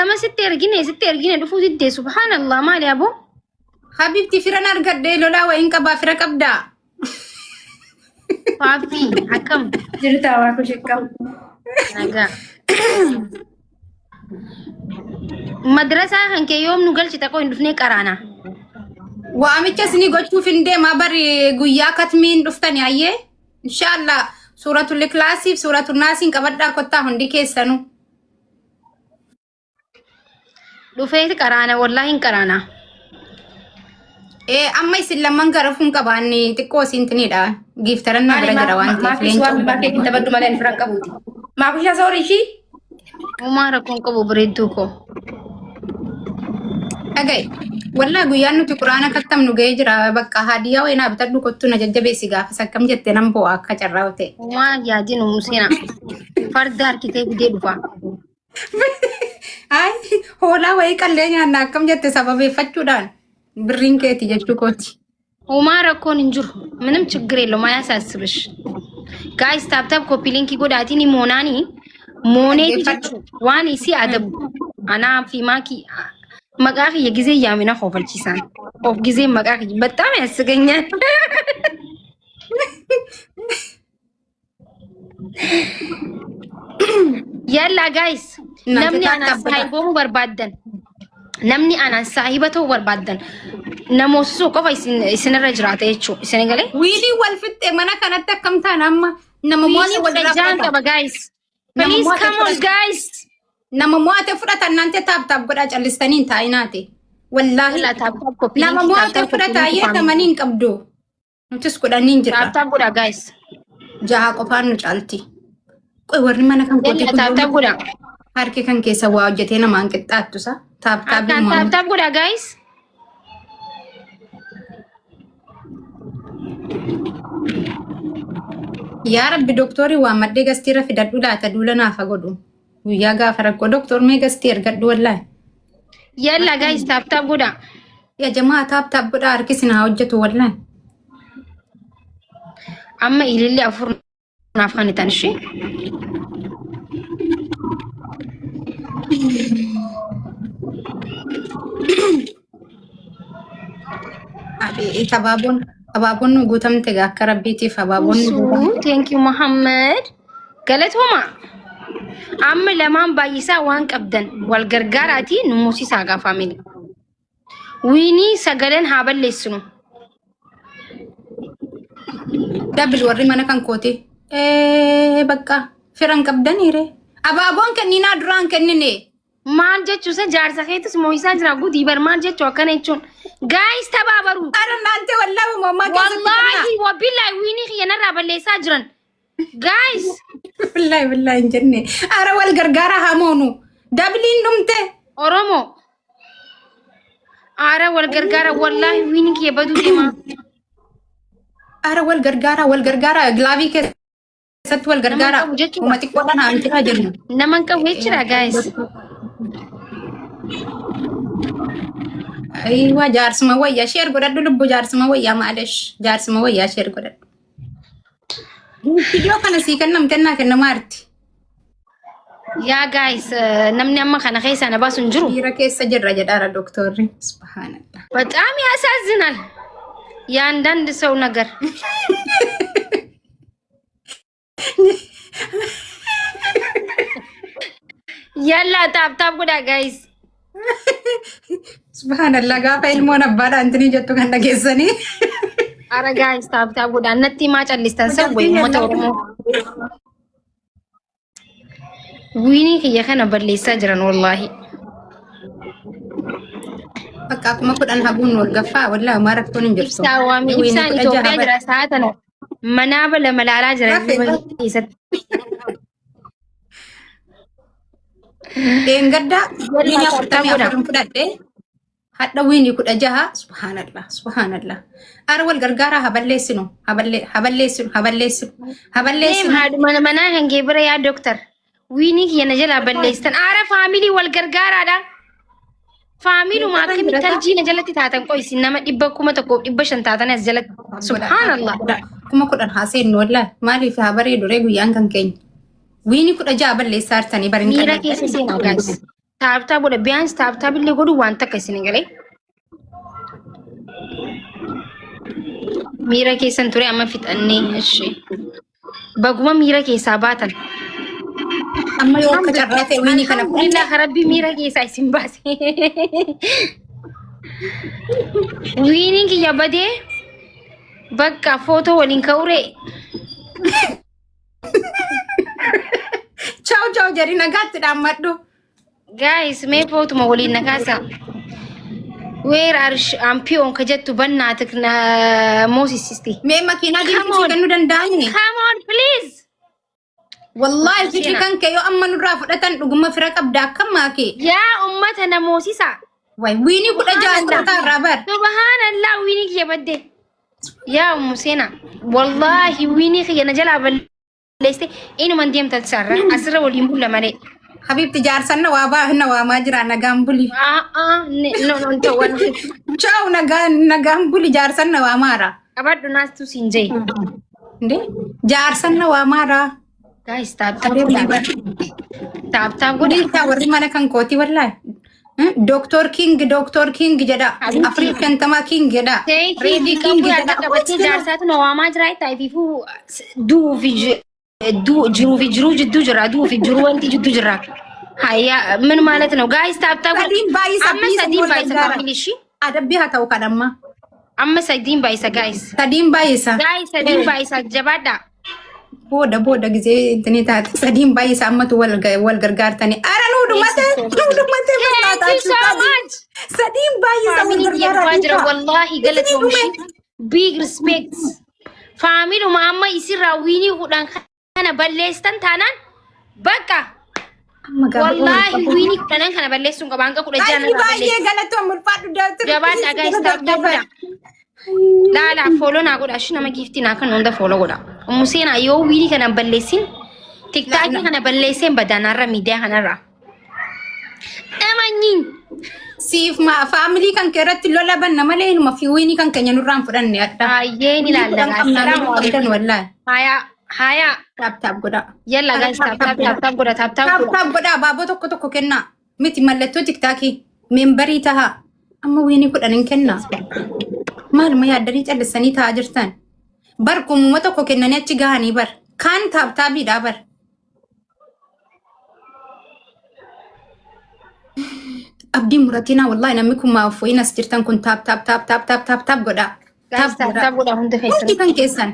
Nama sitti ergine dhufuu diddee subhaanallah maali aboo? Habibti firan argadhee lolaa wayiin qabaa fira qabdaa. Faaffii akkam? Jirta waa kushikka. Nagaa. Madrasaa kan kee yoom nu galchita qoo hin dhufnee qaraana. Waamicha isinii gochuuf hin deemaa bari guyyaa katmiin dhuftani ayyee. Inshaallah suuratul ikhlaasiif suuratul naasiin qabadhaa kottaa hundi keessanuu. Dhufeeti qaraana wallaahi hin qaraana. Ee amma isin lamman garafuun qabaanni xiqqoo isintinidha. Giiftaran na bira jira waan ta'eef Maafis leenca waan bimaa keetiin taphadhu malee ani firan qabuuti. Maafisha soori ishii. Uumaa rakkoon qabu bareedduu koo. Dhaga'i. Wallaa guyyaan nuti quraana kattamnu ga'ee jira. Bakka hadiyaa wayinaa bitadhu kottu na jajjabeessi gaafas akkam jette nan bo'a akka carraa ta'e. Uumaa yaadin umusina. Farda harkitee fidee dhufa. Ay, hoolaa wayii qallee nyaanna akkam jette sababeeffachuudhaan birriin keeti jechuu kooti. Uumaa rakkoon hin jiru. Minim ችግር የለውም አያሳስብሽ። ጋይስ ታፕታፕ ኮፒ ሊንክ godhaatiin moonaanii mooneeti jechuun waan isii adabu anaa fi maakii maqaa kiyya gizee yaamina kofalchiisaan of gizee maqaa kiyya በጣም ያስገኛል። Yalla guys, namni anaan saahibomuu barbaaddan, namni anaan saahiba ta'uu barbaaddan, namoosisuu qofa isinirra jiraata jechuudha. Isin galee? Wiilii wal fixxe mana kanatti akkam taana amma nama mo'ate Wiilii wal irraa 16 fudhata. qaba guys. Nama Please mo'ate come on fudhata. guys. Nama mo'ate fudhatan naante taap taap godhaa callistanii hin taa'inaati. Wallaahi Yalla tap tap copy nama link tap mo'ate tap copy fudhata link ayyee family. tamanii hin qabdu. Nutis kudhaniin jirra. Tap tap godhaa guys. Jaha qofaan nu caalti. Qoy warri mana kan kootee Yalla tap tap godhaa. Harki kan keessa waa hojjetee namaan qixxaattu sa. Taap taap Harkaan tap tap godhaa guys. Yaa Rabbi doktorii waa maddee gastiirra fidadhu laata duula naafa godhu. Guyyaa gaafa rakkoo doktor mee gastii ergadhu wallaahi. Yalla guys tap tap godhaa. Yaa jamaa taap taap godhaa harki isin haa hojjetu wallaahi. Amma ilillee afur naaf kan itan ishee. Abeet abaaboon abaaboon nu guutamte gaa akka rabbiitiif abaaboon nu guutamte. Usuu thank you Muhammad. Galatooma. Amma lamaan baay'isaa waan qabdan wal gargaaraatii nu moosisaa gaa faamili. Wiinii sagaleen haa balleessinu. Dabbil warri mana kan kooti. Ee bakka firan qabdaniire. Abaaboon kenninaa duraan kennine. Maal jechuu isa jaarsa keetis moo'isaa jira gudii bar maal jechuu akkana jechuun. Gaayis tabaabaru. Ara naante wallaahi uumamaa keessatti kennaa. Wallaahi wabillahi wiinii kiyya narraa balleessaa jiran. Guys, Wallaahi wallaahi hin jenne. Ara wal gargaara haa moonu. Dabiliin dhumte. Oromo. Ara wal gargaara wallaahi wiinii kiyya baduu deema. Ara wal gargaara wal gargaara gilaavii keessatti wal Nama gargaara. qabu jechuudha. Uma xiqqoodhaan haa intiraa jennu. Nama hin qabu jechuudha guys. Ayiwa jaarsuma wayyaa sheer godhadhu lubbu jaarsuma wayyaa maalesh jaarsuma wayyaa sheer godhadhu. Viidiyoo kana sii kennam kennaa kennamaa jirti. Yaa guys, namni amma kana keessaa na baasu hin jiru. Dhiira keessa jirra jedhaara doktorri. Subhaanallah. በጣም ያሳዝናል። የአንዳንድ ሰው ነገር ያላ ታፕ ታፕ godhaa guys. Subhaanallah gaafa ilmoon abbaadhaan tinii jettu kan dhageessanii. Ara guys tap tap godhaa natti himaa callistan san wayi uummata Oromoo. Wiinii kiyya kana balleessaa jiran wallaahi. Bakka akkuma 10 haguun wal gaffaa wallaahi homaa rakkoon hin jirtu. Ibsaa waami Wiinii ibsaan 16 Itoophiyaa jira sa'a tana manaaba lama laalaa jira Rafe. keessatti. Dheengaddaa wiinii Yalla afurtamii tap godhaa. afurin fudhadhe. Hadha wiinii 16 subhaanallah subhaanallah. Ara wal gargaaraa haa balleessinu haa balleessinu haa balleessinu haa Deem balleessinu. haadhuma manaa kan kee bira yaa doktar. Wiinii kiyya na jalaa balleessitan. Aara faamilii wal gargaaraadha. Faamiluma akkamitti tarjii na jalatti taatan qoysi nama 1,500 taatan as jalatti. Subhaanallah. 10,000 haa seennu wallaahi maaliif haa bareedu ree guyyaan kan keenya. Wiinii 16 balleessaa jirtanii bari hin Miira qalleettan. keessa seenaa guys. Tap tap godha. Biyaanis tap tap illee godhu waan takka isin hin galee. Miira keessan ture amma fixannee ishee. Baguma miira keessaa baatan. Amma yoo akka carraa ta'e wiinii kana fudhanne. Alhamdulillah rabbi miira keessaa isin baase. Wiiniin kiyya badee bakka footoo waliin ka'uree. Ciao ciao jedhi nagaatti dhaammadhu. Guys, mee footuma waliin na kaasa. Where are ampiyoon ka jettu bannaatik na moosisisti. Mee makiinaa Come diimtuu on. kennuu danda'ani? Come on, please. Wallaahi firri kan kee yoo amma nurraa fudhatan dhuguma fira qabda akkam maakee. Yaa ummata na moosisa. Wayi wiinii 16 asxootaa irraa bar. Subhanallah, wiinii kiyya badde. Yaa ummu seenaa. Wallaahi wiinii kiyya na jalaa balleessite inuman deemta sarara asirra waliin bulla malee. Habibti jaarsan na waa baa na waamaa jira nagaan buli. Ah ah no no ta'u waan Ciao nagaan nagaan buli jaarsan na waamaara. qabadhu naastu siin jee. Inde jaarsan na waamaara. Guys, tap tap godha. Tap tap godha. Dhiirtaa warri mana kan kooti wallaahi. Dooktor King Dooktor King jedha. Habibti. 450 King jedha. Thank you. Reedi King Qabu jedha. yaada qabatee jaarsaatu na waamaa jira taayifiifuu du'uu fi jiruu fi jiruu jidduu jira du'uu fi jiruu wanti jidduu jira. Hayya ምን ማለት ነው ጋይስ? ታፕ ታፕ Sadiin baay'isa amma sadiin baay'isa family shi Adabbii haa ta'u kan amma. amma sadiin baay'isa guys. Sadiin baay'isa. Guys, sadiin baay'isa jabaadha. Booda booda gizee intini taate sadiin baay'isa ammatu wal wal gargaartani. Ara nuu dhumate nuu dhumate Thank you so much. Sadiin baay'isa wal Family gargaaraa dhiyeeffaa jira dhiisaa. wallahi galatoomshi. Big respect. Faamiluma amma isirraa wiinii 10 kana balleessitan taanaan bakka Amma gaafa wallahi wiinii 10n kana balleessuun qaba hanga 16 Ay baay'ee galatoom ulfaadhu daawwitu. Jabaadhaa guys, tap tap godha. Laala follow naa godha ashi nama giiftii naa kan hunda follow godha. Ummu seenaa yoo wiinii kana hin balleessin tiktaakii kana balleesseen badaanaarra miidiyaa kanarra. Amanyiin. Siif ma faamilii kan kee irratti lola banna malee inuma fi wiinii kan keenya nurraan fudhanne adda. Baay'ee ni ilaalla. Qabnaa Assalaamu qabdan alaikum. wallaahi. Haya haya. Tap tap godhaa. Yalla guys, tap tap tap tap godha tap tap Tap godha. tap godhaa abaaboo tokko tokko kennaa. Miti mallattoo tiktaakii meembarii tahaa. Amma wiinii 10 hin kennaa. Maaluma yaaddanii callisanii taa'aa jirtan. Bar kumuma tokko kennanii achi gahanii bar. Kaan tap taabiidhaa bar. Abdii muratinaa wallahi namni kun maaf wayiin as jirtan kun tap tap tap tap tap tap tap godhaa. Guys, Tap tap godhaa. tap godha hunda Hundi keessan. kan keessan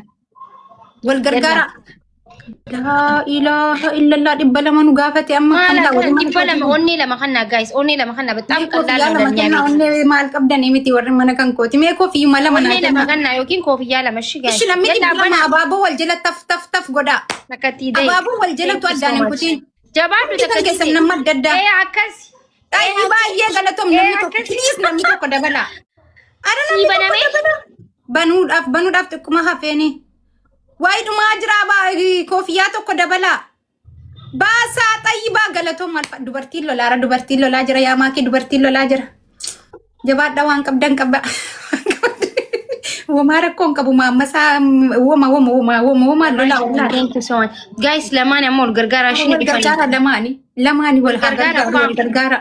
wal gargaara. Laa ilaaha illallah 200 nu gaafate amma Maal akkam ta'a akkana warri mana 200 kootii. onnee lama kannaa guys, onnee lama kannaa በጣም Mee ቀላል koofiyyaa ነው lama ለእኛ kennaa ቤት። onnee maal qabdanii miti warri mana kan kooti. Mee koofiyuma lama naa Onnee lama kennaa. kannaa yookiin koofiyyaa lama shi guys. Ishi namni Yalla 200 bana abaaboo wal jala taf taf taf godhaa. takkatti dai. Abaaboo wal Thank jalatu you so addaan hin much. kutiin. Jabaadhu Hundi kan takkatti keessan dai. nama adda addaa. Ee akkas. Xayyii baay'ee galatoom Ee namni tokko akkas. please namni tokko dabala. Ara Sii namni tokko baname. dabala. Banuudhaaf banuudhaaf xiqquma hafeeni. Waayii dhumaa jira koofiyyaa tokko dabala. Baasaa xayyibaa galatoom maal fa'a dubartiin lolaara dubartiin lolaa jira yaa maakii dubartiin lolaa jira. Jabaadhaa waan qabdan qaba. Womaa rakkoon qabu maammasaa woma woma woma woma woma lolaa wallaahi. Thank you so much. Guys, lamaan ammoo wal gargaaraa isheen Wal gargaara lamaani lamaani wal haa Gargaara gargaaru wal fam. gargaara.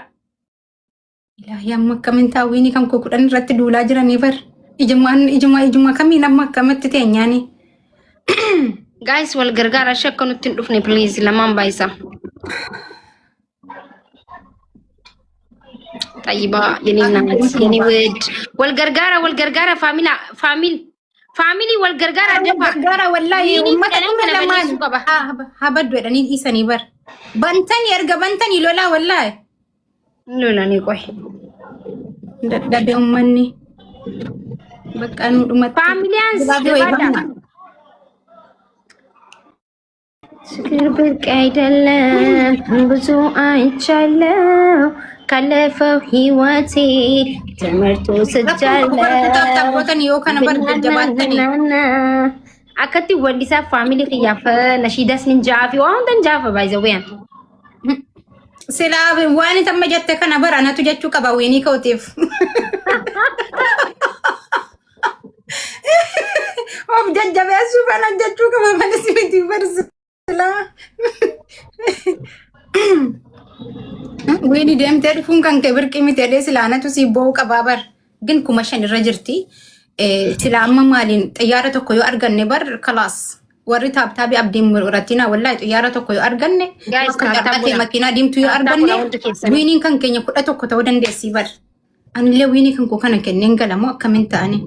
Ilaahi amma akkamiin taawwiinii kan koo 10 irratti duulaa jiranii bar. Ijumaan ijuma ijuma kamiin amma akkamitti teenyaani. Guys, wal gargaaraa ishee akka nutti hin dhufne please lamaan baay'isa. Xayyibaa የኔ እናት የኔ ውድ wal gargaara wal gargaara faamila faamil faamilii wal gargaara Wal dafa. gargaara wallaahi Wiinii uummata 10n kuma kana lamaan balleessuu qaba. haa baddu jedhanii dhiisanii bar. Bantanii erga bantanii lolaa wallaahi. Lolanii qoy. Dadhabe uummanni. Bakka nu dhumatti. Faamiliyaan Gabaabee wayii jabaadha. banna. ፍቅር ብርቅ አይደለም ብዙ አይቻለው ካለፈው ህይወቴ ትምህርቱ Rakkoon qabu bara kutaaf ስጃለው taphootanii yoo kana bar jajjabaattanii. Akkatti wallisaa faamilii kiyyaaf nashiidas nin jaafi waan hundan jaafa baay'ee. Silaa waan itti amma jette kana bara anatu jechuu qaba wiinii kootiif. Of jajjabeessuu kana jechuu qaba malee si miti bar silaa. Wini deemtee dhufuun kan kee birqii miti jedhee silaanatu si boo'uu qabaa bar. Gin 5000 irra jirti. Sila amma maaliin xiyyaara tokko yoo arganne bar kalaas. Warri tap tapii abdiin muratina wallaahi xiyyaara tokko yoo arganne Guys, akka tap tap carraa ta'e godha. Makiinaa diimtuu yoo Tap tap arganne godha hundi keessanii. Winiin kan keenya 11 ta'uu dandeessi bar. Anillee winii kan koo kana kenneen galamoo akkamiin ta'ani?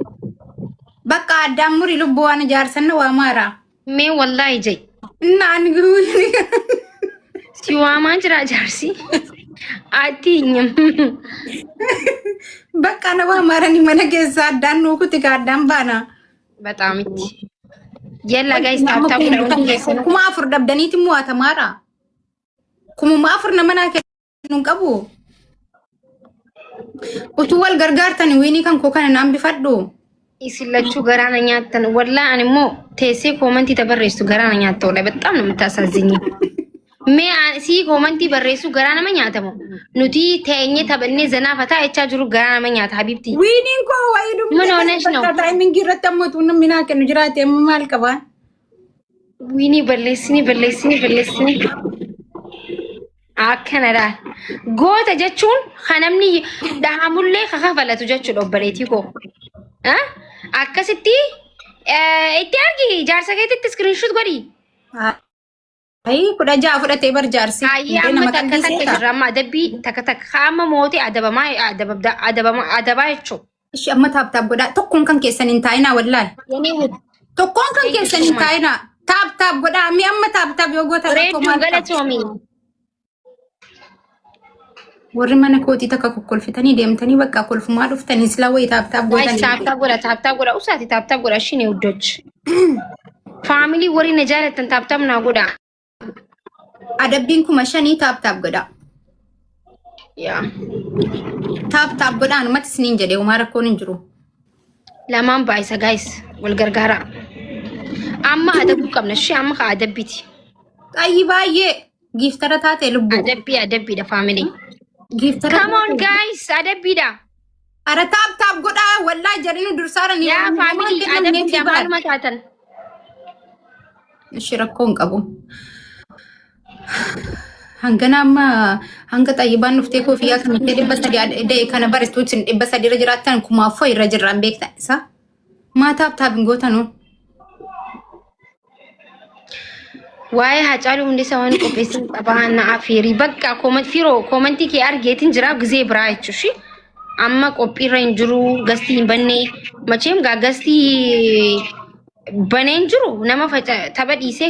Bakka addaan muri lubbuu waan ijaarsanna waa maara. Mee wallaahi jai. Innaan winii Si waamaa jira jaarsi. Ati bakka na waa maarani mana keessaa addaan nuukuti ka addaan baana. በጣም itti. Yalla guys, tap tap godha hundi keessanuu. 4000 dhabdaniiti mo'atamaadha. 4000 nama naa kennu hin qabu. Utuu wal gargaartan winii kan koo kana naan bifadhu. Isin lachuu garaa na nyaattan. Wallaahi ani immoo teessee commentii barreessu garaa na nyaatta wallaahi በጣም ነው የምታሳዝኝ። Mee sii commentii barreessu garaa nama nyaatamu. Nuti teenyee taphannee zanaa fataa jechaa jiru garaa nama nyaata habibti. Winiin koo wayii dhumte. ምን ሆነሽ ነው? Timingii irratti ammoo utuu namni naa kennu jiraate amma maal qabaa? Winii balleessini, balleessini, balleessini. Akkanadha. Goota jechuun kan namni dhahamullee kakafalatu jechuudha obboleettii koo. Ah? Akkasitti itti argi jaarsa keetitti screenshot godhi. Ayi 16 fudhatee bar jaarsi. Ayyee amma takka takka jirra amma adabbii takka takka amma mootii adabamaa adabama adabaa jechuudha. Ishi amma tap tap godhaa tokkoon kan keessan hin taa'inaa wallaahi. Tokkoon kan keessan hin taa'inaa. Tap tap godhaa mi amma tap tap yoo gootan rakkoo Reedduu maal qaba? Galatoomii. Warri mana kootii takka kokkolfitanii deemtanii bakka kolfumaa dhuftanii silaa wayii tap tap Guys, gootanii. Tap tap godha, tap tap godha, usaati tap tap godha shini ውዶች. Family warri na jaalatan tap tap naa godha. Adabbiin 5000 tap tap godhaa. Yaa. Tap tap godhaa anumatti isiniin jedhee homaa rakkoon hin jiru. Lamaan baay'isa guys, wal gargaara. Amma adabuu qabna ishee amma ka adabbiiti. Qayyi baay'ee giiftara taate lubbuu. Adabbii adabbiidha family. Giiftara. Come on guys, adabbiidha. Ara tap tap godhaa wallaahi jedhanii dursaaranii. Yaa family, adabbiidha maaluma taatan. Ishi rakkoo hin qabu. Hangana amma hanga xayyibaan dhuftee koofiyyaa kamittee 300 da'e kana barestuutiin 300 irra jiraattan 4000 irra jirraan beektan isa. Maa tap tap hin gootanuu? Waa'ee Haacaaluu Hundeessaa waan qopheessin qabaa na afeerii bakka firoo commentii kee argeetiin jira gizee biraa jechuushi. Amma qophiirra hin jiru guestii hin banne macheem gaa guestii banee hin jiru nama tapha dhiisee.